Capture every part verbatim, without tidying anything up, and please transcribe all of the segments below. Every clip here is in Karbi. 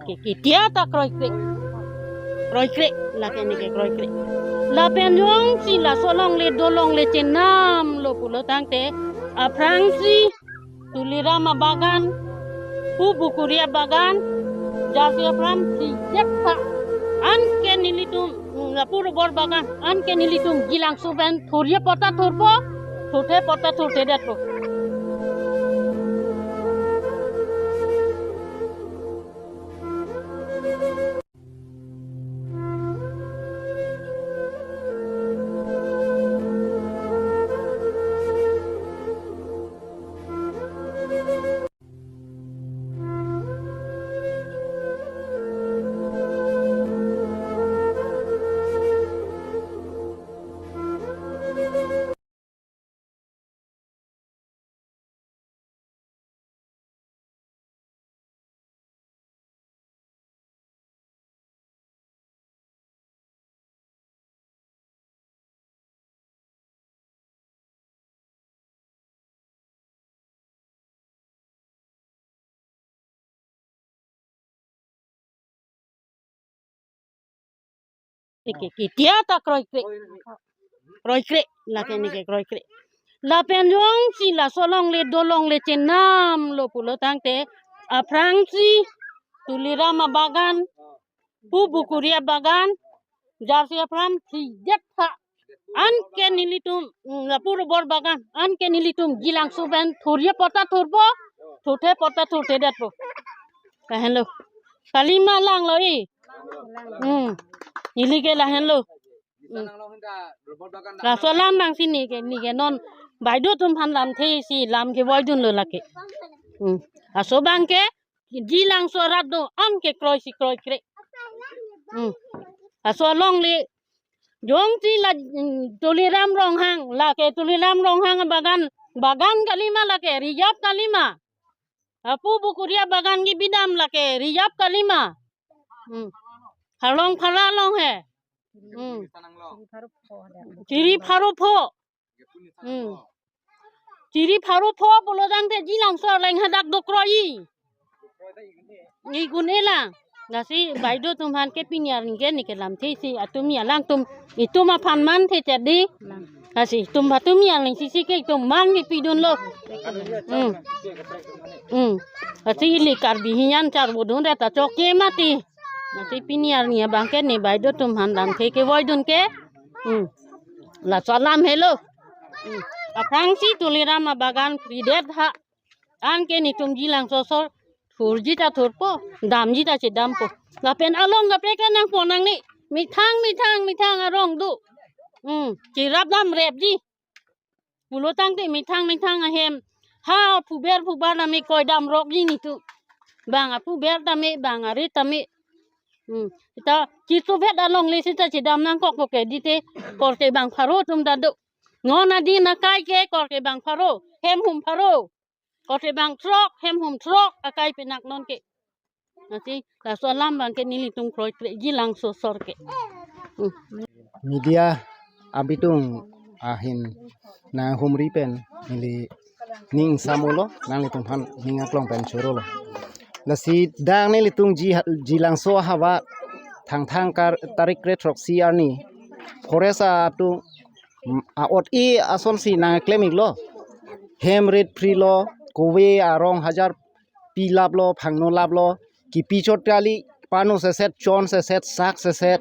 Ke, ketia ta kroikre. Kroikre, lake neke kroikre. Lapen jongsi laso longle dolongle chenamlo pulo tangte, aphrangsi Tuliram abagan, Pu Bukuri abagan, jarsi aphrang si jet pha. Anke nelitum, mm, lapu rubber bagan, anke nelitum Jilangso pen thurji apot ta thurpo, thurthe apot ta thurthedetpo. Ke, ketia ta kroikre. Kroikre, lake neke kroikre. Lapen jongsi laso longle dolongle chenamlo pulo tangte, aphrangsi Tuliram abagan, Pu Bukuri abagan, jarsi aphrang si jet pha. Anke nelitum, mm, lapu rubber bagan, anke nelitum Jilangso pen thurji apot ta thurpo, thurthe apot ta thurthedetpo. Lahenlo. Kalima langlo i. Hmm. Ili ke lahenlo. Hmm. Laso alam abang si neke, neke non baideo atum aphan lamthe si lam kevoidunlo lake. Hmm. Laso abang ke Jilangso arat do anke kroisi kroikre. Hmm. Laso alongle jongsi la, mm, Tuliram Ronghang, lake Tuliram Ronghang abagan, bagan kalima lake, reserve kalima. Apu Bukuri abagan ke bidam lake, reserve kalima. Hmm. Harlong phara along he. Hmm. Chiri pharo pho. Hmm. Chiri pharo pho pulo tangte Jilangso arleng hadak do kroi. Igun elang. Lasi baideo atum aphan ke pini arni ke neke lamthe si atum ya alangtum itum aphan manthe chedi. Lasi itum atum ya ling sisi ke itum man kepidunlo. Hmm. Hmm. Lasi ili Karbi hiyan charbodunre ta chokche mati. Lasi pini arni abang ke ne baideo atum aphan lamthe kevoidun ke. Hmm. Laso alam helo. Hmm. Aphrangsi Tuliram abagan pridet ha. Anke netum Jilangso asor thurji ta thurpo, damji ta chedampo. Lapen along kaprek ke nangpo nangne. Methang, methang, methang arong do. Hmm, cherap dam repji. Pulo tangte methang, methang ahem. Ha phuber, phubar nami koi damrokji netum. Bang aphuber tame, bang arit tame. Hmm. Seta chithu vet alongle seta chedam nangkokpo ke dite korte bang pharo atum ta do. Non adin akai ke korte bang pharo, hem hum pharo. Korte bang throk, hem hum throk, akai pinak non ke. Lasi, laso alam abang ke nelitum kroikre Jilangso asor ke. Hmm. Media abitung ahin nanghumri pen neli ning samulo, nanglitum aphan ning aklong pen chorolo. Lasi dak nelitum Ji, Jilangso ahavar Thangthang kar, tarik kre throksi arni forest atum, mm, a-ot-e asonsi nangklem iklo. Hem rit phri lo, kove arong hajar pi laplo, phangno laplo, kipi chot kali, pano seset, chon seset, sak seset.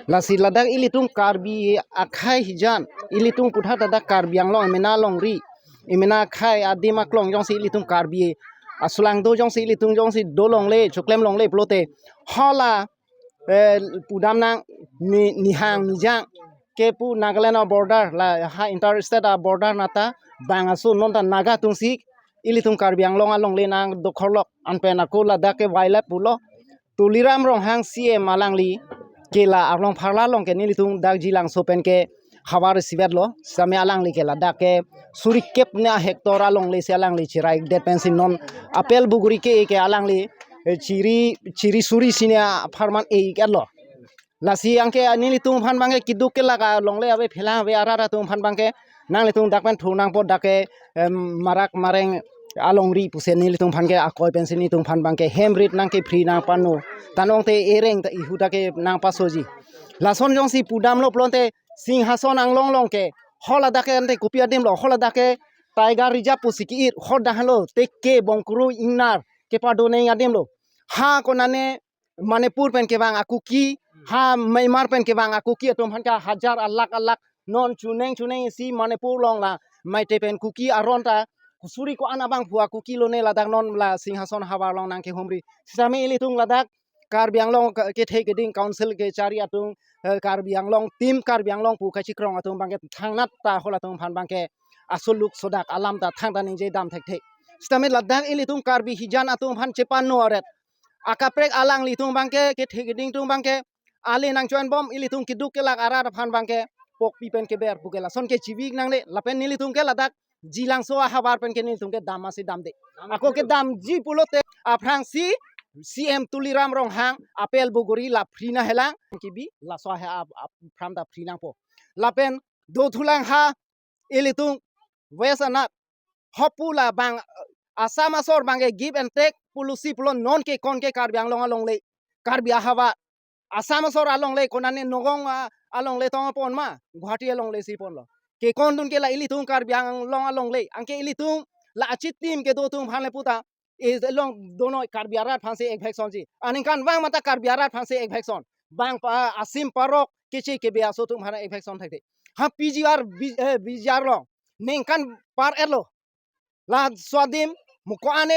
Lasi ladak ilitum Karbi akhei hijan, ilitum puthot ladak Karbi Anglong emena longri, emena akhei adim aklong jongsi ilitum Karbi asulang do jongsi ilitum jongsi dolongle, choklem longle pulote. Hala eh, pudam nang ni, nihang nijang ke pu Nagaland a-border la ha inter-state a-border nata bang aso non ta Naga atumsi ilitum Karbi Anglong alongle nangdokhorlok anpen ako ladak ke wildlife pulo. Tuliram Ronghang C M alangli ke la arlong pharla along ke nelitum dak Jilangso pen ke havar isivet lo, same alangli ke ladak ke suri kep ne hectare alongle si alangli chirai det pensi non apel buguri ke ke alangli, eh, chiri, chiri suri sine apharman e iklo. Lasi anke nelitum aphan abang ke keduk kelak alongle ave phelang ave arat atum aphan abang ke nanglitum dak pen thu nangpo dak ke, em, marak mareng, alongri pusi nelitum aphan ke akoi pensi nelitum aphan abang ke hem rit nangkepri nangpano. Tangte ereng ta ihu ta ke nangpasoji. Lason jongsi pudamlo pulote Singhason anglong along ke haladak ke ante kopi adim lo, haladak ke Tiger Reserve pusi ke-it, haladak lo, Tekke, Bongkuru, Ingnar, kepadonang adim lo. Ha konane Manipur pen kevang a-Kuki, ha Myanmar pen kevang a-Kuki atum aphan ke hajar alak alak non chuneng chuneng isi Manipur along la Meitei pen Kuki aron ta suri ko-an abangphu a-Kuki lone ladak non la Singhason ahavar along nangkehumri. Sitame ilitum ladak Karbi Anglong ke-, kethe keding council kechari atum, eh, Karbi Anglong, team Karbi Anglong pu kachikrong atum abang ke thangnat ta halatum aphan abang ke asuluk sodak alam ta thangta ningje dam thekthe. Sitame ladak ilitum Karbi hijan atum aphan chepano aret. Akaprek alanglitum abang ke, kethe keding atum abang ke, ale nangchoan bom ilitum keduk kelak arat aphan abang ke, pokpi pen keber pu ke lason ke chivik nangne, lapen nelitum ke ladak Jilangso ahavar pen ke nelitum ke dam asi damde. Ako kedamji pulote aphrangsi C M Tuliram Ronghang apel bogori la phri nanghelang kibi laso ahe ap-, ap-, aphrang ta phri nangpo. Lapen dothulang ha ilitum West anat hopu la abang, eh, Assam asor abang ke give and take policy pulo non ke kon ke Karbi Anglong alongle, Karbi ahavar. Assam asor alongle konane Nagaon, ah, alongle tong pon ma, Guwahati alongle si ponlo. Ke kon dun ke la ilitum Karbi Anglong alongle, anke ilitum la achitim kedo atum aphan le puta, is along donoi Karbi arat aphansi eviction ji. Aningkanvang mata Karbi arat aphansi eviction. Bang pa asim parok keche kebe aso atum aphan eviction thekthe. Ha P G R, B-, eh, B G R along ningkan par-etlo. Laso adim mo ko-an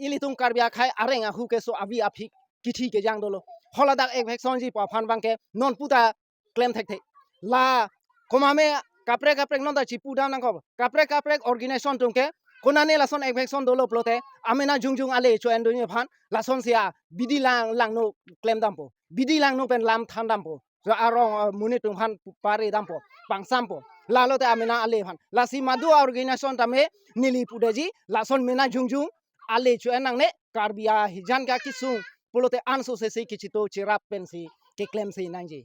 ilitum Karbi akhei areng ahu keso avi aphi kithi kejang dolo. Haladak eviction ji pu aphan abang ke non puta klem thekthe. La komatne kaprek kaprek non ta chipudam nangkok. Kaprek kaprek organization atum ke konane lason eviction dolo pulote amena jongjong ale cho-en dunji aphan lasonsi abidi lang langno klem dampo. Bidi langno pen lam than dampo. So arong, eh, monit atum aphan pare dampo, pangsampo. Lalote amena ale aphan. Lasi madu organization tame neli pudeji, lason mena jongjong ale cho-en nangne, Karbi ahijan ke akesung pulote anso sesi kechito cherap pensi keklemsi nangji.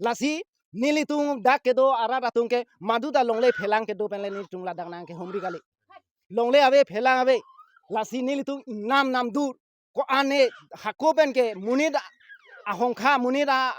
Lasi nelitum dak kedo arat atum ke madu ta longle phelang kedo pen le nelitum ladak nangkehumri kali. Longle ave, phelang ave. Lasi nelitum ingnam namdur ko-an hako pen ke monit ahongkha, monit a-,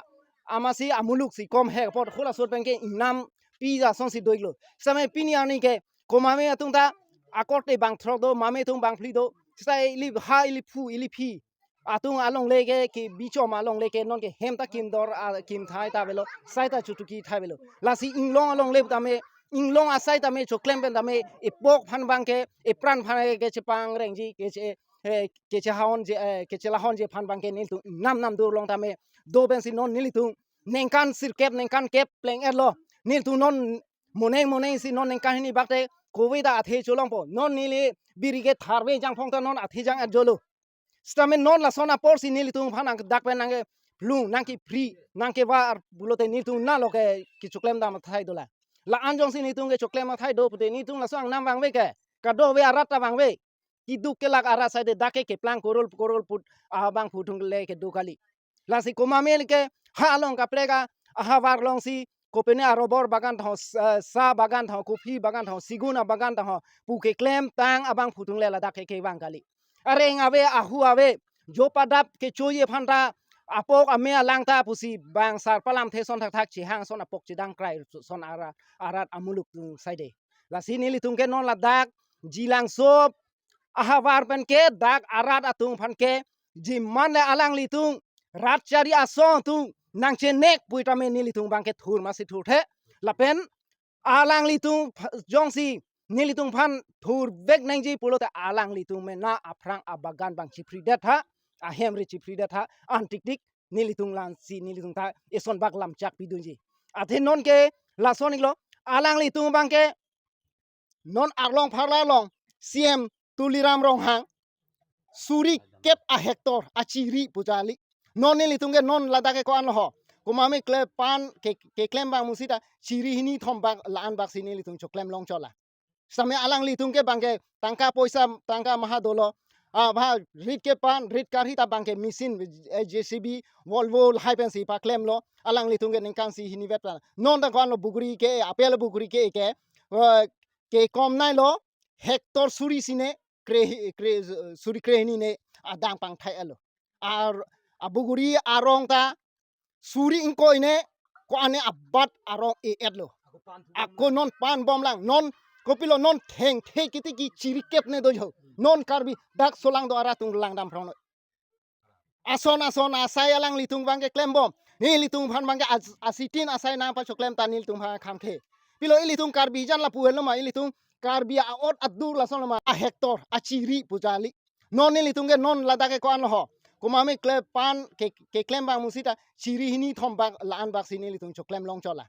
amasi amuluk si kom he apot halaso pen ke ingnampi asonsi do-iklo. Sitame pini arni ke komatne atum ta akorte bangthrok do, matme atum bangphli do. Sita ili ha ili phu ili phi atum alongle ke, ke bichom alongle ke non ke hem ta kimdor, ah, kimthai ta avelo, sai ta chutuki thai avelo. Lasi inglong alongle tame, inglong asai tame choklem pen tame epok aphan abang ke, epran aphan ke chepangrengji, keche, eh, kechehonji, eh, kechelahonji aphan abang ke nelitum ingnam namdur long tame do pensi non nelitum ningkan sirkep ningkan kep pleng-etlo. Nelitum non moneng moneng si non ningkan hini bak te kove ta athe cholongpo. Non neli biri ke tharve jangphong ta non athe jang-etjolo. Sitame non lason aporsi nelitum aphan nang dak pen nangkephlung, nangkepri, nangkevar pulote nelitum nalo ke kechoklem dam athai dolang. La-an jongsi nelitum kechoklem athai do pute nelitum laso angnam vangve ke, kadokave arat ta vangve. Keduk kelak arat saide dak ke keplang korol korol put abangphu atum le kedo kali. Lasi komatne ke ha along kaprek a-, ahavar alongsi kopine a-rubber bagan tho, s-, eh, sa bagan tho, coffee bagan tho, sigun abagan tho pu keklemtang abangphu atum le ladak ke kevang kali. Areng ave, ahu ave, jo padap kechoji aphan ta apok ame alang ta pusi bang sar palamthe ason thakthak chehang ason apok chedang krai ason ara-, arat amuluk atum saide. Lasi nelitum ke non ladak Jilangso ahavar pen ke dak arat atum aphan ke jiman le alanglitum rat chari asong atum nangchenek pu tame nelitum abang ke thur masi thurthe. Lapen alanglitum ph-, jongsi nelitum aphan thurvek nangji pulote alanglitum mena aphrang abagan abang chiphridet ha, ahem ri chiphridet ha, antiktik nelitum langsi nelitum ta eson bak lamchak pidunji. Athe non ke lason-iklo, alanglitum abang ke non arlong pharla along C M Tuliram Ronghang suri kep a-hectare achiri pu ta kali. Non nelitum ke non ladak ke ko-an lo ho. Komatne kle pan ke, keklem abang musita chiri hini thom bak la-an baksi nelitum choklem long chola. Sitame alanglitum ke abang ke tangka poisa, tangka maha dolo. Ah, ba rit ke pan, rit karhi ta abang ke machine, eh, J C B, Volvo lahai pensi paklemlo. Alanglitum ke ningkan isi hini vet pan. Non ta ko-an lo buguri ke, apel buguri ke ke, eh, kekom nailo, hectare suri sine, kre, kre, suri krehini ne adang pangthai alo. Ar abuguri arong ta suri ingkoi ne ko-an ne abat arong e-et lo. Ako non pan bomlang, non kopilo, non thengthe kiti ki chirikep ne do jo. Non Karbi dak solangdo arat atum langdam phrong noi. Ason ason asai alanglitum abangke klembom. Nelitum aphan abangke as-, asitin asai nangpachoklem ta nelitum aphan khangkhe. Pilo ilitum Karbi jan lapu henlo ma, ilitum Karbi a-ot adur lason lo ma, a hectare, a chiri pu jali. Non nelitum ke non ladak ke ko-an lo ho. Komat me kle pan ke, keklem abang musita chiri hini thom bak la-an bak si nelitum choklem long chola.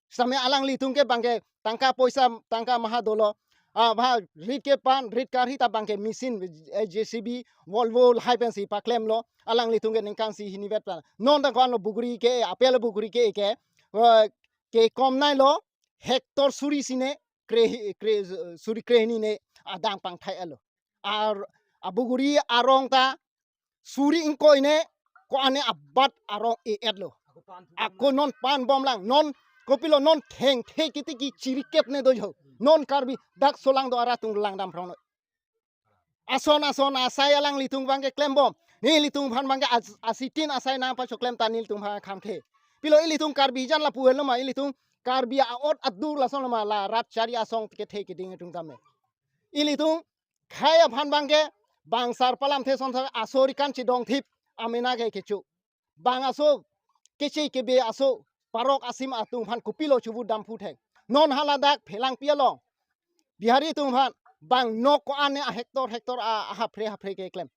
Same alanglitum ke abangke tangka poisa, tangka maha dolo. Ah, ba rit ke pan, rit karhi ta abangke machine, eh, J C B, Volvo lahai pensi paklemlo. Alanglitum ke ningkan isi hini vet plan. Non ta ko-an lo buguri ke, apel buguri ke ke, eh, kekom nai lo, hectare suri isi ne, kre, kre, suri krehini ne adang pangthai alo. Ar abuguri arong ta suri ingkoi ne ko-an ne abat arong e-et lo. Ako non pan bomlang, non kopilo, non thengthe kiti ki chirikep ne do jo. Non Karbi dak solangdo arat atum langdam phrong noi. Ason ason asai alanglitum abangke klembom. Nelitum aphan abangke as-, asitin asai nangpachoklem ta nelitum aphan khangkhe. Pilo ilitum Karbi jan lapu henlo ma, ilitum Karbi a-ot adur lason lo ma, la rat chari asong kethe keding atum tame. Ilitum khei aphan abangke bang sar palamthe son sar asori kan chidong thip amena ke kecho. Bang aso, keche kebe aso, parok asim atum aphan kopilo chubut dam phutheng. Non haladak Phelangpi along Bihari atum aphan bang nok ko-an ne a hectare hectare a, a haphre haphre keklem.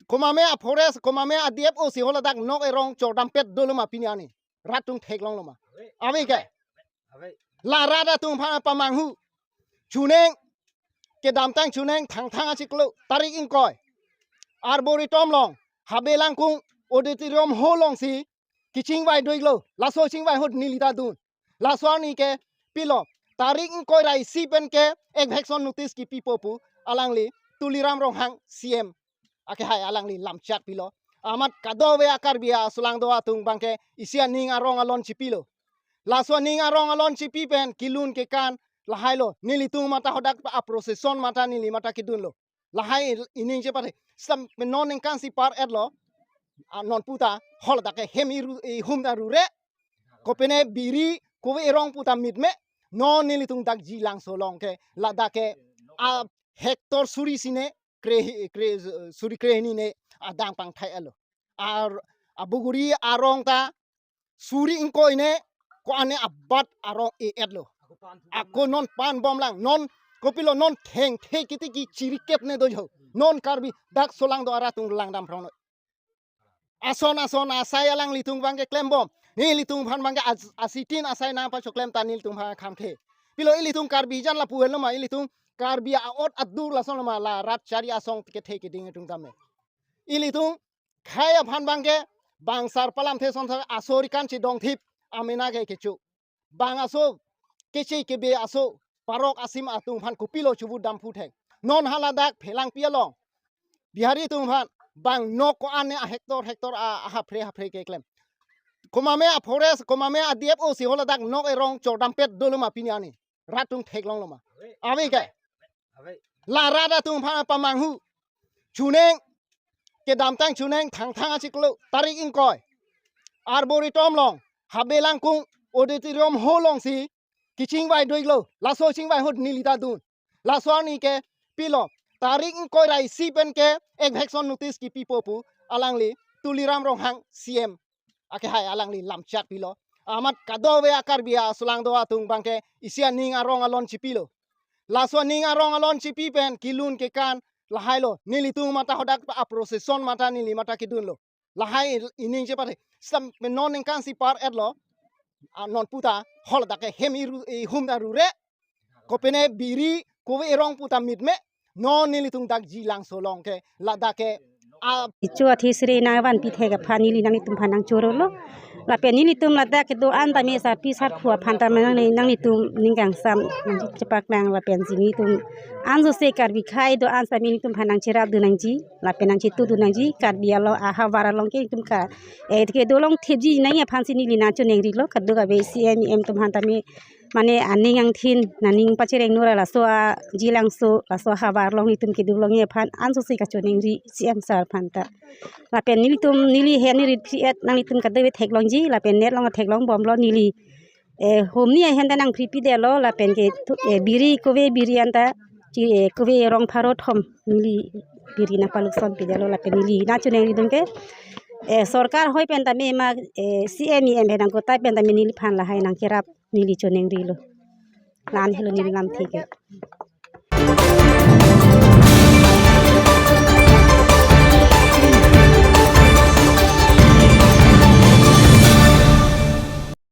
Komat me a forest, komat me a D F O si haladak nok erong chordampet dolo ma pini arni. Rat atum theklong lo ma. Ave ke? La rat atum aphan pamanghu. Chuneng, kedamtang chuneng Thangthang achiklo, tarik ingkoi. Arboretum along, Habe Langkung Auditorium Hall alongsi kechingvai do-iklo, laso chingvai ahut neli ta dun. Laso arni ke pilo, tarik ingkoi ra isi pen ke eviction notice kipipo pu alangli Tuliram Ronghang C M akehai alangli lamchak pilo. Amat kadokave a Karbi asolangdo atum abangke isi aning arong alon chipilo. Laso aning arong alon chipi pen kelun kekan lahai lo. Nelitum mata hadak a procession mata neli mata kedunlo. Lahai ining chepathe. Same non ningkan isi par-et lo. Ah, non puta haladak ke hem iru, ihum ta rure. Kopine biri kove erong puta mitme. Non nelitum dak Jilangso along ke ladak ke a hectare suri isi ne kre, kre, suri krehini ne adang pangthai alo. Ar abuguri arong ta suri ingkoi ne ko-an ne abat arong e-et lo. Ako non pan bomlang, non kopilo, non thengthe kiti ki chirikep ne do jo. Non Karbi dak solangdo arat atum langdam phrong noi. Ason ason asai alanglitum abangke klembom. Nelitum aphan abangke as-, asitin asai nangpachoklem ta nelitum aphan khangkhe. Pilo ilitum Karbi jan lapu henlo ma, ilitum Karbi a-ot adur lason lo ma, la rat chari asong kethe keding atum tame. Ilitum khei aphan abangke bang sar palamthe son sar asori kan chidong thip amena ke kecho. Bang aso, keche kebe aso, parok asim atum aphan kopilo chubut dam phutheng. Non haladak Phelangpi along Bihari atum aphan bang nok ko-an ne a hectare hectare a, a haphre haphre keklem. Komat me a forest, komat me a D F O si haladak nok erong chordampet dolo ma pini arni. Rat atum theklong lo ma. Ave ke? La rat atum aphan pamanghu. Chuneng, kedamtang chuneng Thangthang achiklo, tarik ingkoi. Arboretum along, Habe Langkung Auditorium Hall alongsi kechingvai do-iklo. Laso chingvai ahut neli ta dun. Laso arni ke pilo, tarik ingkoi ra isi pen ke eviction notice kipipo pu alangli Tuliram Ronghang C M akehai alangli lamchak pilo. Amat kadokave a Karbi asolangdo atum abangke isi aning arong alon chipilo. Laso aning arong alon chipi pen kelun kekan lahai lo. Nelitum mata hadak a procession mata neli mata kedunlo. Lahai ining chepathe. Same non ningkan isi par-et lo. Ah, non puta haladak ke hem iru, ihum ta rure. Kopine biri kove erong puta mitme. Non nelitum dak Jilangso along ke ladak ke a Icho athe sri nangvanpi thek aphan neli nanglitum aphan nangchoro lo. Lapen nelitum ladak kedo-an tame sarpi sarpo aphan tame nangli, nanglitum ning kangsam nangchepaklang lapen si nelitum anjo se Karbi akhei do-an tame nelitum aphan nangcherap dun nangji lapen nangchetu dun nangji. Karbi alo ahavar along ke nelitum ka, eh, kedo long thepji nangji aphan si neli nangchoningri lo, kadokave C M, E M atum aphan tame mane aning angthin, nangning pachereng nura laso a jilangso, laso havar along nelitum kedo longji aphan ansose kachoningri C M sir aphan ta. Lapen nelitum neli hen neli rit phri-et nanglitum kadokave theklongji, lapen net along theklong bomlo neli. Eh, humni ahem ta nangphri pidetlo, lapen ke thu-, eh, biri kove biri anta, chi, eh, kove rong pharo thom neli biri nangpalukson pidetlo, lapen neli nangchoningridun ke, eh, sorkar hoi pen tame ma, eh, C M, E M he nangkotai pen tame neliphan lahai nangkerap neli choningrilo. La-an helo neli lamthe ke.